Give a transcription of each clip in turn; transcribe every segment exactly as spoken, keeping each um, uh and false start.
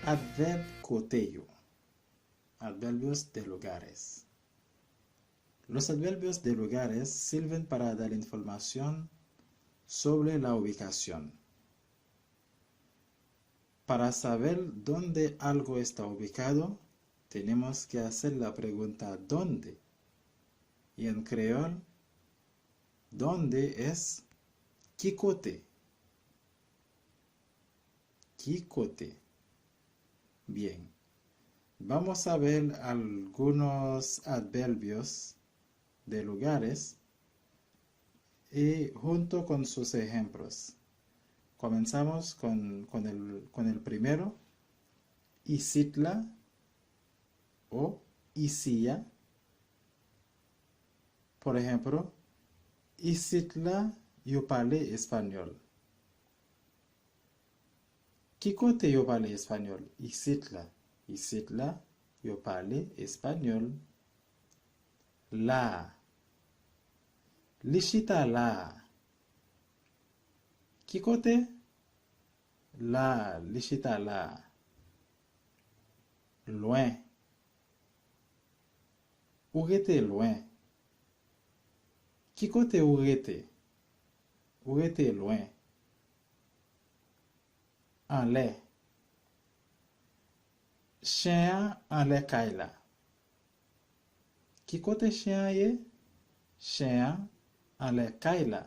Advèb kote yo. Adverbios de lugares. Los adverbios de lugares sirven para dar información sobre la ubicación. Para saber dónde algo está ubicado, tenemos que hacer la pregunta ¿dónde? Y en creol, ¿dónde es ki kote? Ki kote? Bien. Vamos a ver algunos adverbios de lugares y junto con sus ejemplos. Comenzamos con, con el, con el primero, isit la o isi a. Por ejemplo, isit la yo pale espanyòl. Ki kote yo pale espanyòl? Isit la. Isit la, yo pale espanyòl. La a. Li chita la a. Ki kote? La a, li chita la a. Lwen. Ou rete lwen. Ki kote ou rete? Ou rete lwen. Anlè. Chen an anlè kay la. Ki kote chen an ye? Chen an anlè kay la.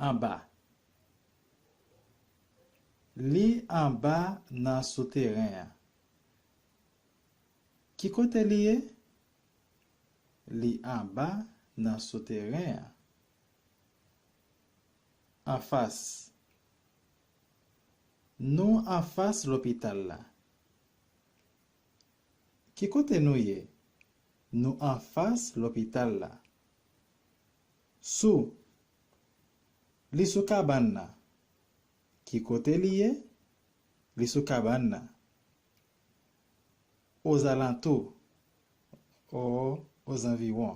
Anba. Li anba nan souteren an. Ki kote li ye? Li anba nan souteren an. Anfas. Nou anfas lopital la. Ki kote nou ye? Nou anfas lopital la. Sou. Li sou kabann nan. Ki kote li ye? Li sou kabann nan. Ozalantou, o, ozanviwon.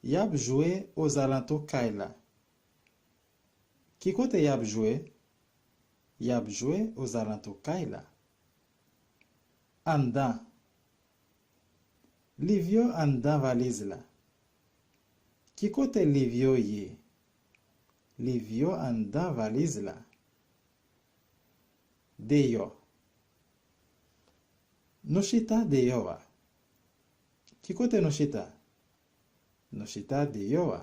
Y ap jwe ozalantou kay la. Ki kote y ap jwe? Y ap jwe ozalantou kay la. Anndan. Liv yo anndan valiz la. Ki kote liv yo ye? Liv yo anndan valiz la. Deyò. Nou chita deyò a. Ki kote nou chita? Nou chita deyò a.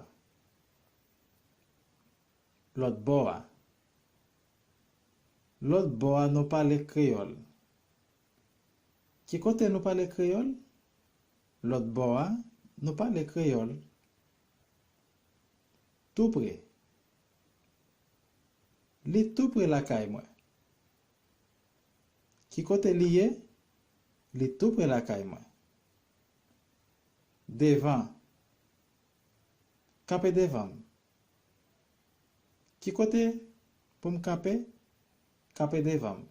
Lòt bò a. Lòt bò a nou pale kreyòl. Ki kote nou pale kreyòl? Lòt bò a nou pale kreyòl. Toupre. Li toupre lakay mwen. Ki kote li ye? Li toupre lakay mwen. Devan. Kanpe devan m. Ki kote pou m kanpe? Kanpe devan m.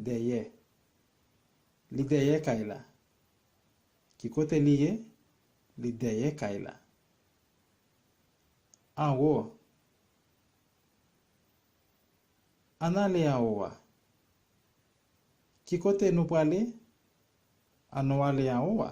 Dèyè. Li dèyè kay la. Ki kote li ye? Li dèyè kay la. Anwo. Ann ale anwo a. Ki kote nou prale? Ann nou ale anwo a.